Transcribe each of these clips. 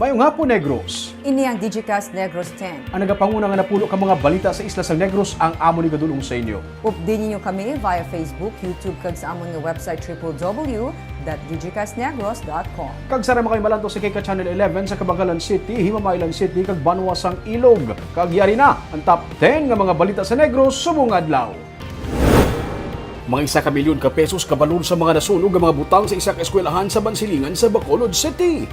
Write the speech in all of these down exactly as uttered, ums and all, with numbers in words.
Maayong hapon, Negros. Ini ang Digicast Negros ten. Ang nagapanguna nga napulo ka mga balita sa isla sang Negros ang amon igadul-ong sa inyo. Updi ninyo kami via Facebook, YouTube, kag sa amon nga website, triple W dot digicastnegros dot com. Kag sa mga malantaw sa K K Channel eleven sa Kabangalan City, Himamaylan City, kag Banwa sang Ilog. Kag yari na ang top ten nga mga balita sa Negros subong adlaw. Mga isa ka milyon ka pesos ka balor sa mga nasunog nga mga butang sa isa ka eskwelahan sa Bansilingan sa Bacolod City.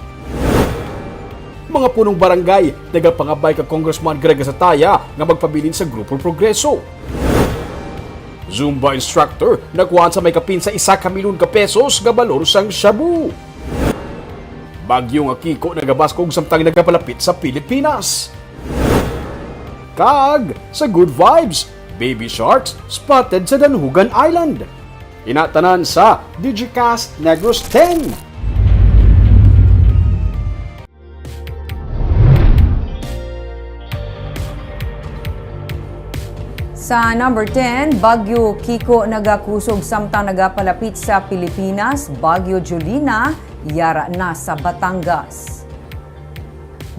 Mga punong barangay nagapangabay kag Congressman Greg Gasataya nga magpabilin sa Grupo Progreso. Zumba instructor nakuhaan sa may kapin sa isa ka milyon ka pesos nga balor sang shabu. Bagyo nga Kiko nagabaskog samtang nagapalapit sa Pilipinas. Kag sa Good Vibes, baby sharks spotted sa Danhugan Island. Ina tanan sa Digicast Negros ten. Sa number ten, Bagyo Kiko nagakusog samtang nagapalapit sa Pilipinas, Bagyo Jolina yara na sa Batangas.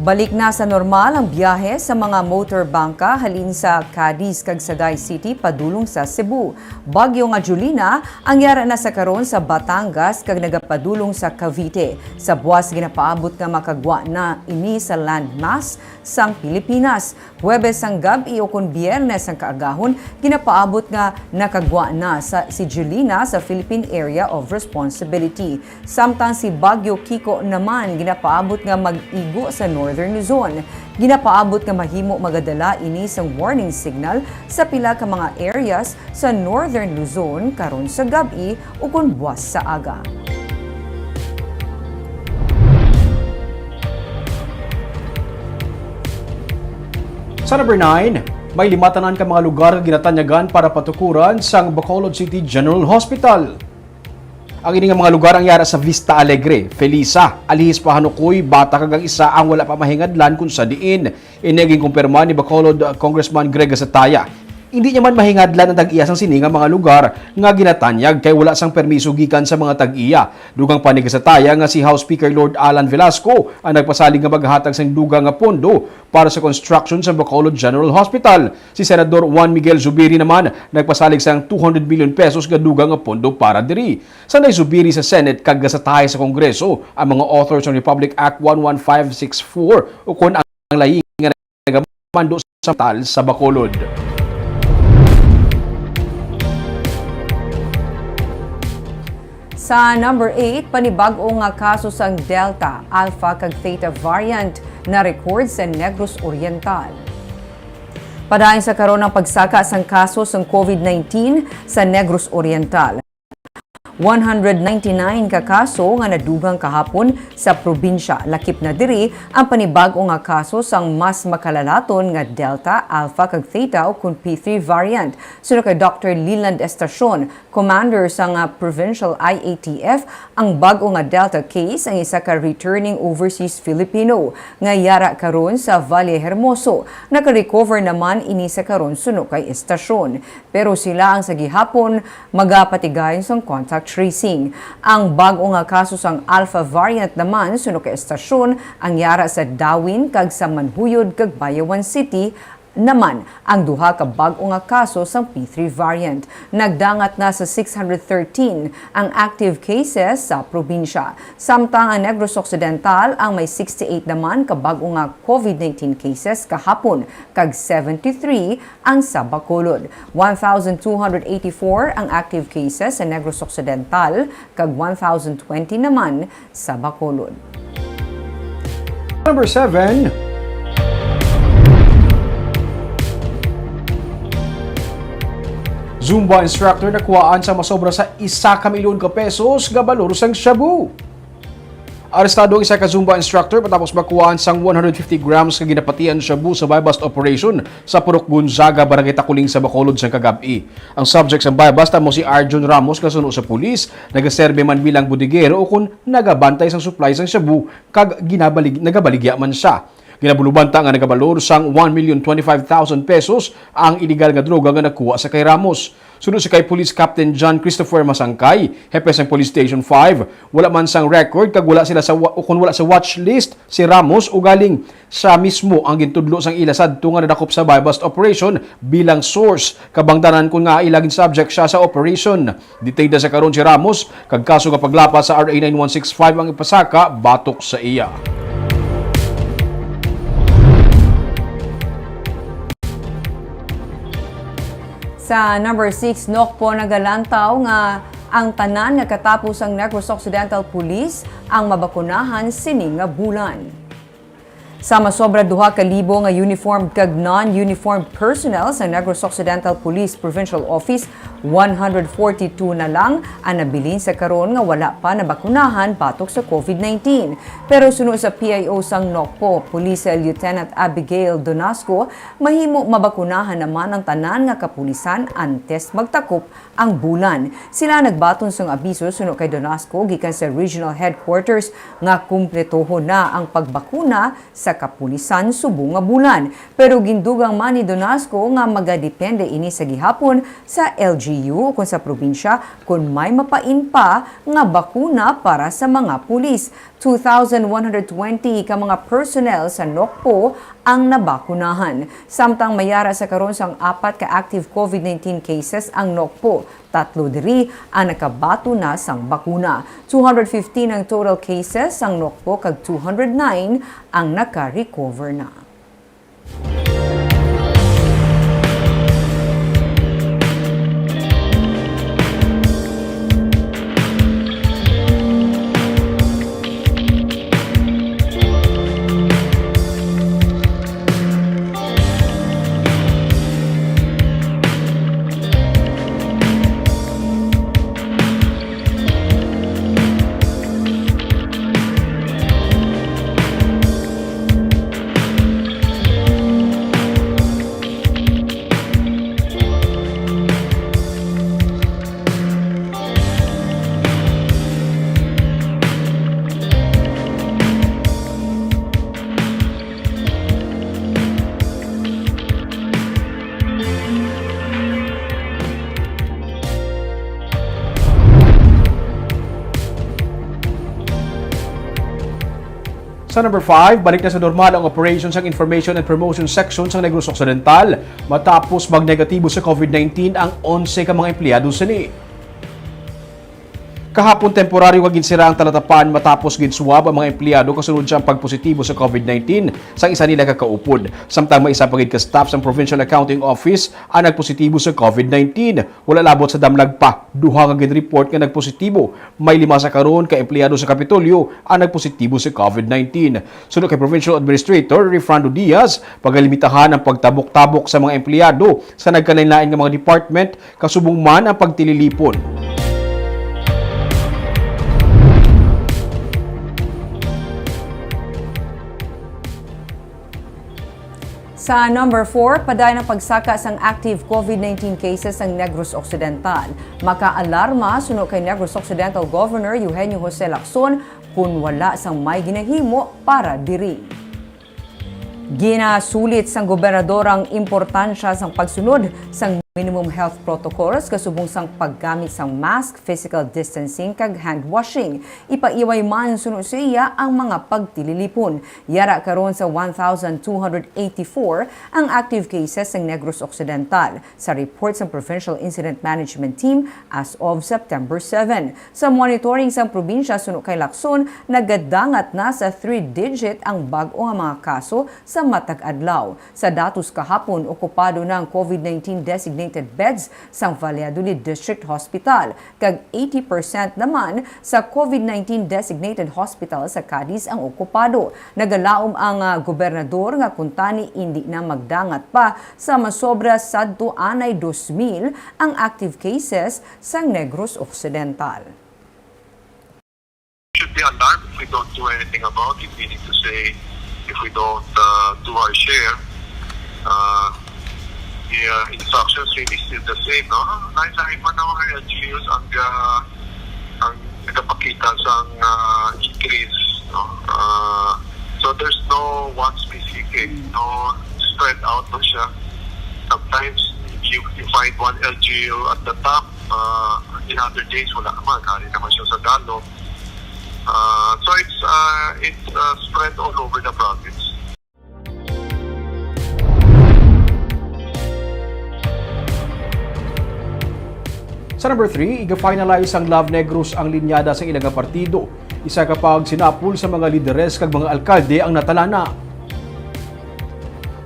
Balik na sa normal ang biyahe sa mga motor bangka halin sa Cadiz kag Sagay City padulong sa Cebu. Bagyo nga Jolina ang yara na sa karon sa Batangas kag nagapadulong sa Cavite. Sa buwas ginapaabot nga makagwa na ini sa landmass sang Pilipinas. Huwebes sang gab-i ukon Biyernes sang kaagahon, ginapaabot nga nakagwa na sa, si Jolina sa Philippine Area of Responsibility. Samtang si Bagyo Kiko naman ginapaabot nga mag-igo sa Northern Luzon. Ginapaabot nga mahimo magadala ini sang warning signal sa pila ka mga areas sa Northern Luzon karon sa gab-i ukon buwas sa aga. Sa number nine, may lima tanan ka mga lugar nga ginatanyagan para patukuran sang Bacolod City General Hospital. Ang ini nga mga lugar ang yara sa Vista Alegre, Felisa, Alihis pa Hanukoy, Bata kag ang isa ang wala pa mahingadlan kung sa diin. Ini ang ginkumpirma ni Bacolod, uh, Congressman Greg Gasataya. Indi niya man mahingadlan ang tag-iya sang sini nga mga lugar nga ginatanyag kay wala sang permiso gikan sa mga tag-iya. Dugang pa ni Gasataya nga si House Speaker Lord Alan Velasco ang nagpasalig nga maghatag sang dugang nga pondo para sa construction sa Bacolod General Hospital. Si Senador Juan Miguel Zubiri naman nagpasalig sang two hundred million pesos nga dugang nga pondo para diri. Sanday Zubiri sa Senate kag Gasataya sa Kongreso ang mga authors sang Republic Act one one five six four ukon ang layi nga nagamando sa tal sa Bacolod. Sa number eight, panibag-o nga kaso sang Delta, Alpha kag Theta variant na record sa Negros Oriental. Padayon sa karon ang pagsaka sang kaso sang COVID nineteen sa Negros Oriental. One hundred ninety-nine ka kaso nga nadugang kahapon sa probinsya. Lakip na diri ang panibag-o nga kaso sang mas makalalaton nga Delta, Alpha kag Theta ukon P three variant. Suno kay Doctor Leland Estacion, commander sang, ah, Provincial I A T F, ang bag-o nga Delta case ang isa ka returning overseas Filipino nga yara karon sa Valle Hermoso. Naka-recover naman ini sa karon suno kay Estacion. Pero sila ang sa gihapon magapatigayon sang contact tracing. Ang bag-o nga kaso sang Alpha variant naman, suno kay Estacion, ang yara sa Dawin kag sa Manjuyod kag Bayawan City naman ang duha ka bag-o nga kaso sang P three variant. Nagdangat na sa six hundred thirteen ang active cases sa probinsya. Samtang ang Negros Occidental ang may sixty-eight naman ka bag-o nga COVID nineteen cases kahapon, kag seventy-three ang sa Bacolod. One thousand two hundred eighty-four ang active cases sa Negros Occidental, kag one thousand twenty naman sa Bacolod. Number seven. Zumba instructor nakuhaan sa masobra sa isa ka milyon ka pesos nga balor sang shabu. Arestado ang isa ka Zumba instructor matapos makuhaan sang one hundred fifty grams nga ginapatian shabu sa buy-bust operation sa Purok Gonzaga, Barangay Taculing sa Bacolod sang kagab-i. Ang subject sang buy-bust amo si Arjun Ramos nga suno sa pulis, nagaserbi man bilang bodegero ukon nagabantay sang supply sang shabu kag ginabalig-, nagabaligya man sia. Ginabulubanta nga nagabalor sang one million twenty-five thousand pesos ang iligal nga droga nga nakuha sa kay Ramos. Suno sa kay Police Captain John Christopher Masangkay, hepe sang Police Station five, wala man sang record kag wala sila sa wa-, o kung wala sa watch list si Ramos, ugaling siya mismo ang gintudlo sang ila sadto nga nadakop sa buy-bust operation bilang source. Kabangdanan kon ngaa ila gin-subject siya sa operation. Detained na sa karon si Ramos, kag kaso nga paglapas sa R A nine one six five ang ipasaka batok sa iya. Sa number six, Nokpo nagalantaw nga ang tanan nga katapos ang Negros Occidental Police ang mabakunahan sini nga bulan. Sa masobra duha ka libo nga uniformed kag non-uniformed personnel sa Negros Occidental Police Provincial Office, one hundred forty-two na lang ang nabilin sa karon nga wala pa nabakunahan batok sa COVID nineteen. Pero suno sa P I O sang Nokpo, Police Lieutenant Abigail Donasco, mahimo mabakunahan naman ang tanan nga kapulisan antes magtakop ang bulan. Sila nagbaton sang abiso suno kay Donasco gikan sa regional headquarters nga kumpletohon na ang pagbakuna sa kapulisan subong nga bulan. Pero gindugang man ni Donasco nga magadepende ini sa gihapon sa L G U ukon sa probinsya kon may mapain pa nga bakuna para sa mga pulis. Two thousand one hundred twenty ka mga personnel sa Nokpo ang nabakunahan. Samtang may ara sa karon sang apat ka active COVID nineteen cases ang Nokpo, tatlo diri ang nakabaton na sang bakuna. Two hundred fifteen ang total cases sang Nokpo kag two hundred nine ang naka-recover na. Sa number five, balik na sa normal ang operation sang Information and Promotion Section sang Negros Occidental matapos magnegatibo sa COVID nineteen ang onse ka mga empleyado sini. Kahapon, temporaryo nga ginsira ang Talatapan matapos gin-swab ang mga empleyado kasunod sang pagpositibo sa COVID nineteen sang isa nila ka kaupod. Samtang may isa pa gid ka staff sang Provincial Accounting Office ang nagpositibo sa COVID nineteen. Wala labot sa Damlag pa duha nga gin-report nga nagpositibo. May lima sa karon ka empleyado sa Kapitolyo ang nagpositibo sa COVID nineteen. Suno kay Provincial Administrator Refrando Diaz, pagalimitahan ang pagtabok-tabok sa mga empleyado sa nagkalain-lain nga mga department, kasubong man ang pagtililipon. Sa number four, padayon ang pagsaka sang active COVID nineteen cases sang Negros Occidental. Makaalarma suno kay Negros Occidental Governor Eugenio Jose Lacson kon wala sang may ginahimo para diri. Ginasulit sang gobernador ang importansya sang pagsunod sang minimum health protocols kasubong sang paggamit sang mask, physical distancing, kag hand washing. Ipaiway man suno sa iya ang mga pagtililipon. Yara karon sa one thousand two hundred eighty-four ang active cases sang Negros Occidental, sa report sang Provincial Incident Management Team as of September seven. Sa monitoring sang probinsya suno kay Lacson, nagadangat na sa three-digit ang bag-o nga mga kaso sa matag adlaw. Sa datos kahapon, okupado na ang COVID nineteen designated beds sang Valladolid District Hospital, kag eighty percent naman sa COVID nineteen designated hospital sa Cadiz ang okupado. Nagalaom ang, ah, gobernador nga kuntani indi na magdangat pa sa masobra sadto anay dos mil ang active cases sang Negros Occidental. Should be alarmed if we don't do anything about it, meaning to say, if we don't, uh, do our share. Uh, the, uh, instructions really still the same, no? Lain-lain man ang mga L G Us ang, uh, ang nagapakita sang, uh, increase, no? Uh, so there's no one specific Okay, so spread out lang siya. Sometimes you, you find one L G U at the top, uh, in other days wala naman, hari naman siya sa dalom. Uh, so it's uh, it's uh, spread all over the province. Sa number three, iga-finalize sang Love Negros ang linyada sang ila nga partido. Isa ka pagsinapol sa mga lideres kag mga alkalde ang natalana.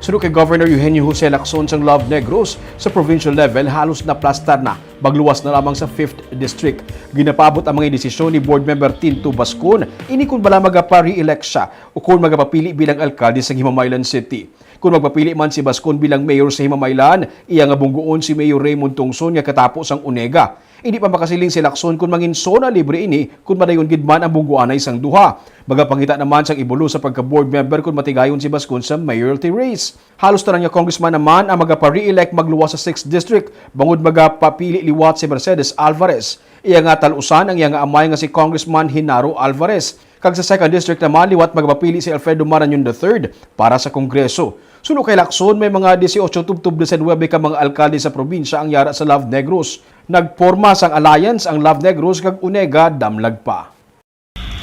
Suno kay Governor Eugenio Jose Lacson, sang Love Negros sa provincial level halos naplastar na, magluwas na lamang sa fifth District. Ginapaabot ang mga desisyon ni Board Member Tinto Bascon, ini kon bala magapa-re-elect siya o kon magapapili bilang alkalde sa Himamaylan City. Kon magpapili man si Bascon bilang mayor sa Himamaylan, iya nga bunggoon si Mayor Raymond Tongson nga katapo sang ONEGA. Hindi pa makasiling si Lacson kon mangin zona libre ini kon madayon gid man ang bunggoanay sang duha. Magapangita naman sang ibulo sa pagka-board member kon matigayon si Bascon sa mayoralty race. Halos tanan nga congressman naman ang magapa-re-elect magluwas sa sixth District, bangod magapapili liwat si Mercedes Alvarez. Iya nga tal-usan ang iya nga amay nga si Congressman Genaro Alvarez. Kag sa second District naman, liwat magapapili si Alfredo Marañon the third para sa Kongreso. Suno kay Lacson, may mga dieciocho tubtob diecinuebe ka mga alkalde sa probinsya ang yara sa Love Negros. Nagporma sang alliance ang Love Negros kag ONEGA damlag pa.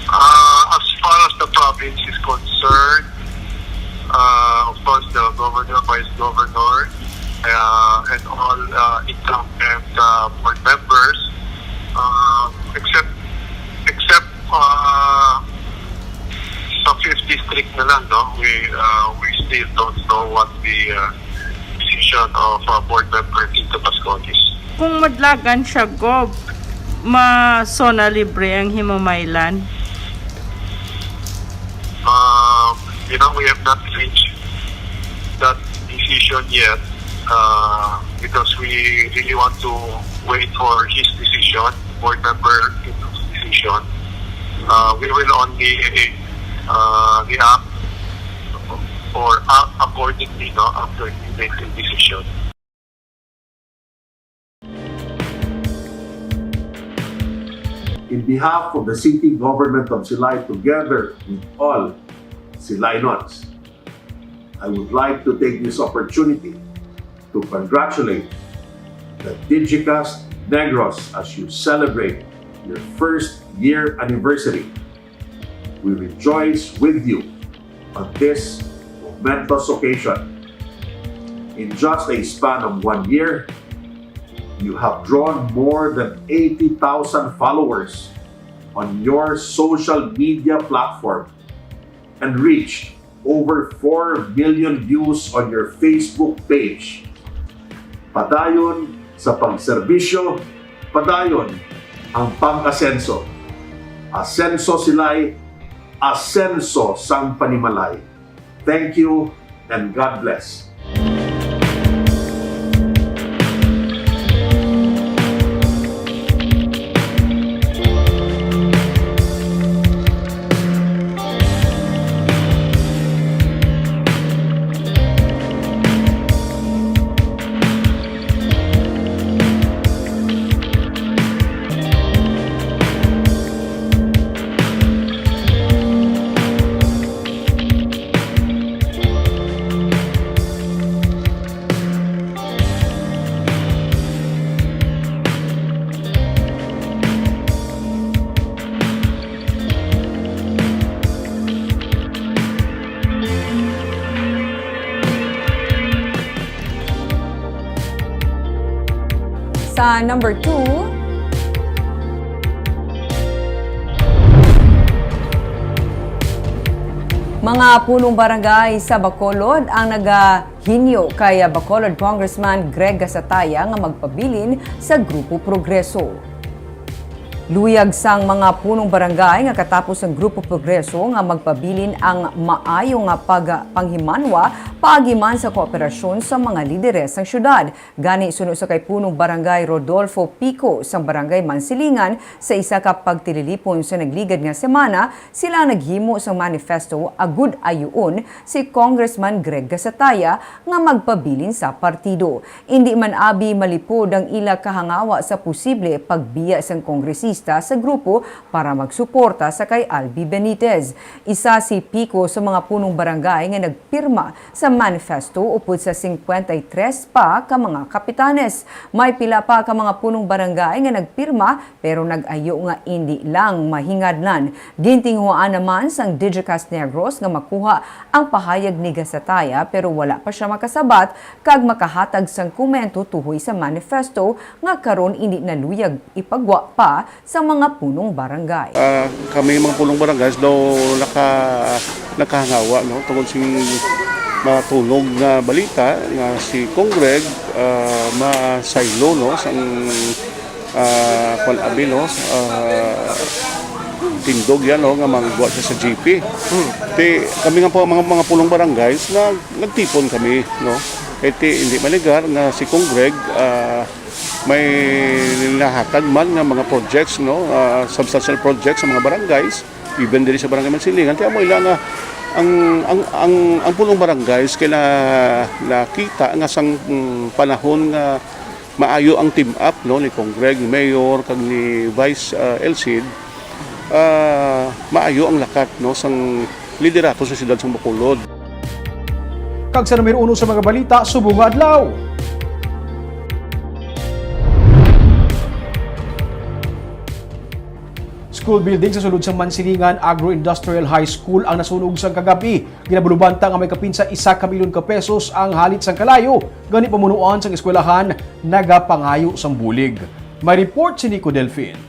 Uh, as far as the province is concerned, uh, of course, the governor, vice governor, uh, and all uh, incumbent uh, board members, uh, except except uh, sa fifth district na lang, no? We uh, we still don't know what the uh, decision of uh, board member Tito Pasconis. Kung madlagan siya, Gob, ma-zona libre ang Himamaylan? Um, you know, we have not reached that decision yet uh, because we really want to wait for his decision, board member Tito's decision. Uh, we will only uh, react or act accordingly, no, after he makes a decision. In behalf of the city government of Silay, together with all Silaynons, I would like to take this opportunity to congratulate the Digicast Negros as you celebrate your first year anniversary. We rejoice with you on this momentous occasion. In just a span of one year, you have drawn more than eighty thousand followers on your social media platform and reached over four million views on your Facebook page. Padayon sa pagserbisyo, padayon ang pag-asenso. Asenso Silay, asenso sang panimalay. Thank you and God bless. Sa number two, mga punong barangay sa Bacolod ang nagahinyo kay Bacolod Congressman Greg Gasataya nga magpabilin sa Grupo Progreso. Luyag sang mga punong barangay nga katapos ang Grupo Progreso nga magpabilin ang maayo nga pagpanghimanwa paagi man sa kooperasyon sa mga lideres sang syudad. Gani, suno sa kay Punong Barangay Rodolfo Pico sang Barangay Mansilingan, sa isa ka pagtililipon sa nagligad nga semana, sila naghimo sang manifesto agud ayuon si Congressman Greg Gasataya nga magpabilin sa partido. Indi man abi malipod ang ila kahangawa sa posible pagbiya sang kongresista sa grupo para magsuporta sa kay Albi Benitez. Isa si Pico sa mga punong barangay nga nagpirma sa manifesto upod sa cincuenta y tres pa ka mga kapitanes. May pila pa ka mga punong barangay nga nagpirma pero nag-ayo nga indi lang mahingadlan. Gintinguhaan naman sang Digicast Negros nga makuha ang pahayag ni Gasataya pero wala pa siya makasabat kag makahatag sang komento tuhoy sa manifesto nga karon indi na luyag ipagwa pa sa mga punong barangay. Ah, kami mga punong barangay daw naka-, nakahangawa, no, tungod sing matunog nga balita nga si Cong Greg, ah, masaylo, no, sang, ah, kwan abi, no, ah, tindog yan, no, nga manggwa siya sa G P. Hmm. Ti, kami nga po, mga, mga punong barangay, na nagtipon kami, no. Kay ti, hindi maligar nga si Cong Greg, ah, may nahatag man nga mga projects, no, ah, substantial projects sa mga barangays, even diri sa Barangay Mansilingan. Kaya mo ila nga ang, ang, ang, ang punong barangays kay na, nakita nga sang, mm, panahon nga maayo ang team up, no, ni Cong Greg, ni Mayor, kag ni Vice, ah, Elcid, ah, maayo ang lakat, no, sang liderato sa siyudad sang Bacolod. Kag sa numero uno sa mga balita subong nga adlaw. School building sa sulod sang Mansilingan Agro-Industrial High School ang nasunog sang kagab-i. Ginabulubanta nga may kapin sa isa ka milyon ka pesos ang halit sang kalayo, gani pamunuan sang eskwelahan nagapangayo sang bulig. May report si Nico Delfin.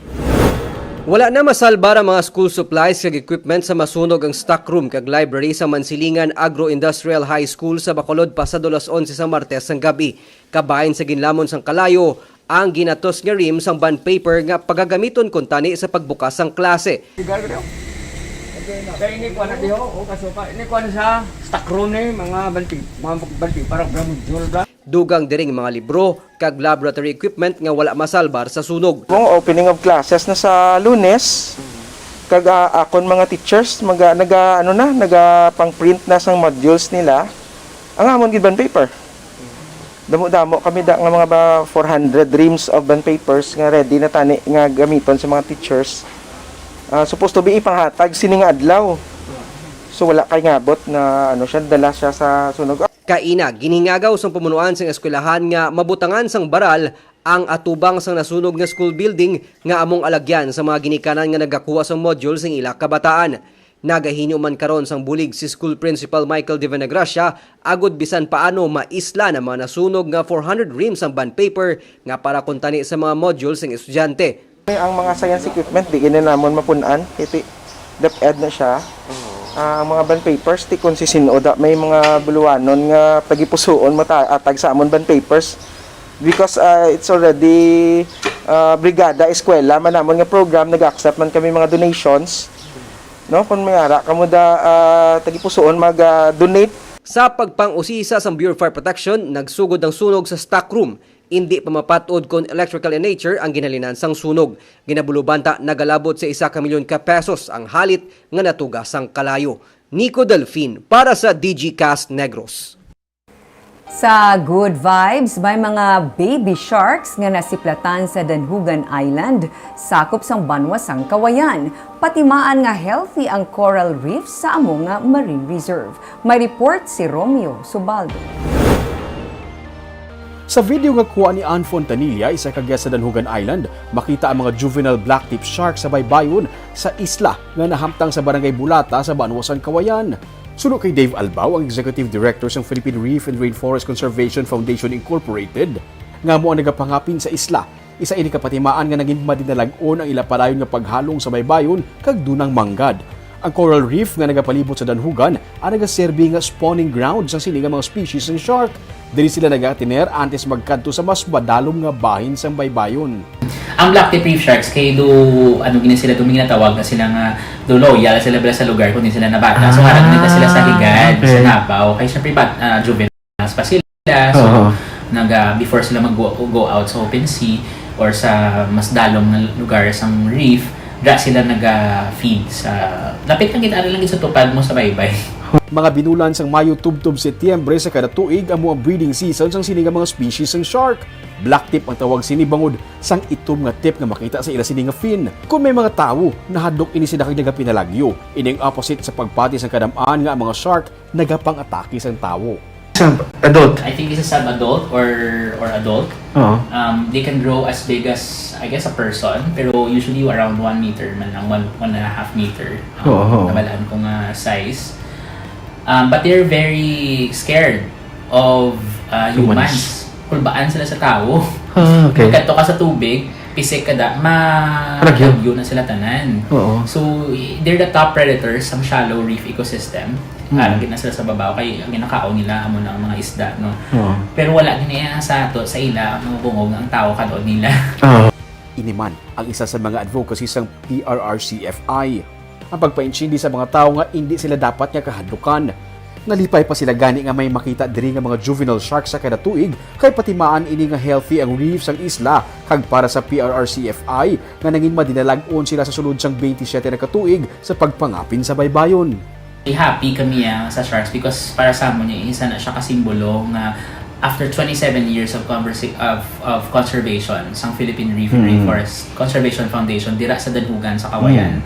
Wala na masalbar ang mga school supplies kag equipment sa masunog ang stock room kag library sa Mansilingan Agro-Industrial High School sa Bacolod pasado alas onse sa Martes sang gab-i. Kabahin sa ginlamon sang kalayo ang ginatos nga ream sang bond paper nga pagagamiton kuntani sa pagbukas sang klase. Kaya ini kuha na diho, o kasuka, ini kuha na sa stock room ni mga banti, mga banti para module ba? Dugang diri ang mga libro kag laboratory equipment nga wala masalbar sa sunog. Ang opening of classes na sa Lunes, kag, ah, akon mga teachers, maga-, naga-, ano na, naga-pang-print na sang modules nila. Ang amon gid bond paper. Damo-damo kami da nga mga ba, four hundred reams of bond papers nga ready na tani nga gamiton sa mga teachers. Ah, supposed to be ipanghatag sini nga adlaw. So, wala kay ngabot na, ano siya, dala siya sa sunog. Kaina, ginhingagaw sang pamunuan sang eskwelahan nga mabutangan sang baral ang atubang sang nasunog nga school building nga among alagyan sa mga ginikanan nga nagakuha sang module sing ila kabataan. Nagahinyo man karon sang bulig si School Principal Michael Divinagracia agud bisan paano maislan ang mga nasunog nga four hundred reams sang bond paper nga para kuntani sa mga module sang estudyante. Ang mga science equipment, di gani namon mapun-an. Iti, DepEd na siya. Ah, ang mga bond papers, ti kung si Sinoda, may mga buluwanon nga tagipusoon mo ta-, atag sa amon bond papers. Because, ah, it's already, ah, Brigada Eskwela man namon nga program, nag-accept man kami mga donations. No, kung may ara kamo da, ah, tagipusoon mag, ah, donate. Sa pagpang-usisa sang Bureau of Fire Protection, nagsugod ang sunog sa stock room. Indi pa mapat-od kon electrical in nature ang ginhalinan sang sunog. Ginabulubanta nagalabot sa isa ka milyon ka pesos ang halit nga natuga sang kalayo. Nico Delfin para sa Digicast Negros. Sa good vibes, may mga baby sharks nga nasiplatan sa Danhugan Island, sakop sang banwa sang Kawayan. Patimaan nga healthy ang coral reef sa amo nga marine reserve. May report si Romeo Subaldo. Sa video nga kuha ni Ann Fontanilla, isa ka guest sa Danhugan Island, makita ang mga juvenile black tip shark sa baybayon sa isla nga nahamtang sa Barangay Bulata sa banwa sang Kawayan. Suno kay Dave Albao, ang Executive Director sang Philippine Reef and Rainforest Conservation Foundation Incorporated, nga amo ang nagapangapin sa isla, isa ini ka patimaan nga nagin madinalag-on ang ila padayon nga paghalong sa baybayon kag dunang manggad. Ang coral reef nga nagapalibot sa Danhugan ang nagaserbi nga spawning ground sang sini nga mga species sang shark. Diri sila nagatener antes magkadto sa mas madalom nga bahin sang baybayon. Ang black tip reef sharks kay do, ano, gina sila, do may ginatawag na sila nga do loyal sila bala sa lugar kung di sila nabata. So, Ah, harang nila sila sa higad, sa okay. Nabaw. Kay syempre, bat-, ah, juveniles pa sila. So, Oo. Naga, before sila mag go, go out sa open sea or sa mas dalom nga lugar sang reef, da sila naga-feed sa, lapit lang gid, ano lang gid sa tupad mo sa baybay. Mga binulan sang Mayo tubtob Setyembre sa kada tuig amo ang breeding season sang sini nga mga species sang shark. Black tip ang tawag sini bangod sang itom nga tip nga makita sa ila sini nga fin. Kon may mga tawo, nahadlok ini sila kag nagapinalagyo. Ini ang opposite sa pagpati sang kadam-an nga ang mga shark nagapang-atake sang tawo. Sub adult. I think this is sub-adult or or adult. Oo. Um, they can grow as big as, I guess, a person, pero usually around one meter man lang, one, one and a half meter. Oo, oo. Nabalaan ko nga size. Um, but they're very scared of uh, Humans. humans. Kulbaan sila sa tao. Ah, okay. Kadto ka sa tubig, pisik ka da, ma Lagyo. Lagyo na sila tanan. Oo. So, they're the top predators sa shallow reef ecosystem. Mm. Ah, lagi na sila sa babaw, kay ang ginakaon nila amo na ang mga isda, no? Oo. Pero wala gini sa ato, sa ila ang mga bungog nga ang tao kadon nila. Oo. Ini man ang isa sa mga advocacy sang P R R C F I. Ang pagpaintindi sa mga tawo nga indi sila dapat nga kahadlukan. Nalipay pa sila gani nga may makita diri nga mga juvenile shark sa kada tuig, kay patimaan ini nga healthy ang reef sang isla, kag para sa P R R C F I nga nangin madinalag-on sila sa sulod sang twenty-seven na ka tuig sa pagpangapin sa baybayon. Happy kami ah, sa sharks because para sa amon, isa na siya kasimbolo nga after twenty-seven years of conversa- of, of conservation sang Philippine Reef and Mm. Rainforest Conservation Foundation dira sa Danhugan sa Cauayan,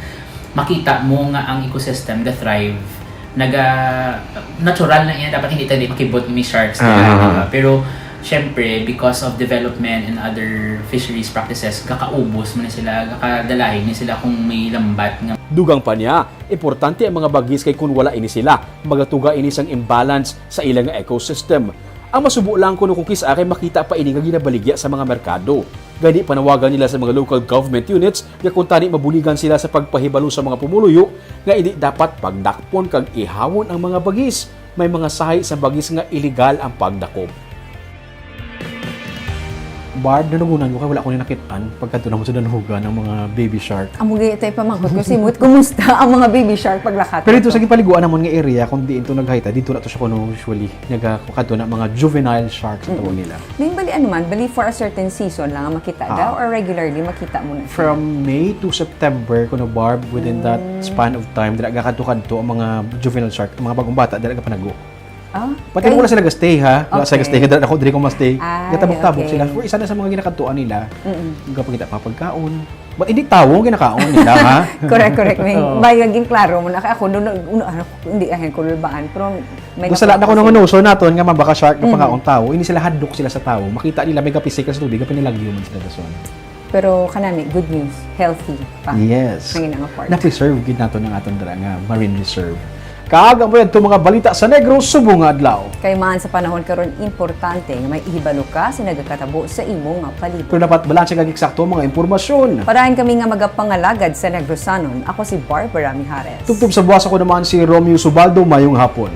makita mo nga ang ecosystem ga-thrive, naga natural na iya, dapat hindi tayo makibot ni sharks Ah, nila, ah, di ba? ah. Pero syempre, because of development and other fisheries practices, gakaubos mo na sila, gakadalahin ni sila kung may lambat nga Dugang pa niya, importante ang mga bagis kay kun wala ini sila, magatuga ini sang imbalance sa ila nga ecosystem. Ang masubo lang kuno kung kis-a kay makita pa ini nga ginabaligya sa mga merkado. Gani panawagan nila sa mga local government units nga kung tani mabuligan sila sa pagpahibalo sa mga pumuluyo nga hindi dapat pagdakpon kag ihawon ang mga bagis. May mga sahi sa bagis nga illegal ang pagdakop. Barb, nalugunan ko kay wala ko ni nakit-an pagkadto namo sa Danhugan ang mga baby shark. Amo gani tay pamangkot ko si Mut, kumusta ang mga baby shark paglakat? Pero ito sa gipaliguan namon nga area, kung diin to naghayta, dito na to siya kuno usually. Nagakadto na mga juvenile sharks ang tawag nila. Ning bali ano man, bali for a certain season lang ang makita Ah. daw or regularly makita mo na? From May to September, kuno Barb, within that span of time, dira gakadto-kadto ang mga juvenile shark, ang mga bagong bata, dira gapanago. Ah, But kay wala sila gastay ha. Wala sila Okay. gastay, dira ako diri ko mastay. Ah, Gatabok-tabok okay. sila. For isa na sa mga ginakadtuan nila. Gapakita mga pagkaon. But hindi tawo ang ginakaon nila ha. Correct, correct. May Oo. bayag yung klaro mo na kay ako doon, uno, ano, hindi ahin ko lulbaan, pero may Gusto lang na ko nung nabasa. Unuso naton nga mabaka shark nga pangaon tawo. Ini sila hadlok sila sa tawo. Makita nila may gapisik sa tubig, pinalagyo man sila dason. Pero kanami, good news, healthy pa. Yes. Ang ina nga part. Na-preserve gid nato ng aton dira nga marine reserve. Kag ang mga mga balita sa Negros subong nga adlaw. Kay man sa panahon karon importante nga may ihibalo ka sa nagakatabo sa imo nga palibot. Pero dapat balanse kag eksakto ang mga impormasyon. Padayon kami nga magapangalagad sa Negrosanon. Ako si Barbara Mijares. Tubtob sa buwas ako naman si Romeo Subaldo. Mayong hapon.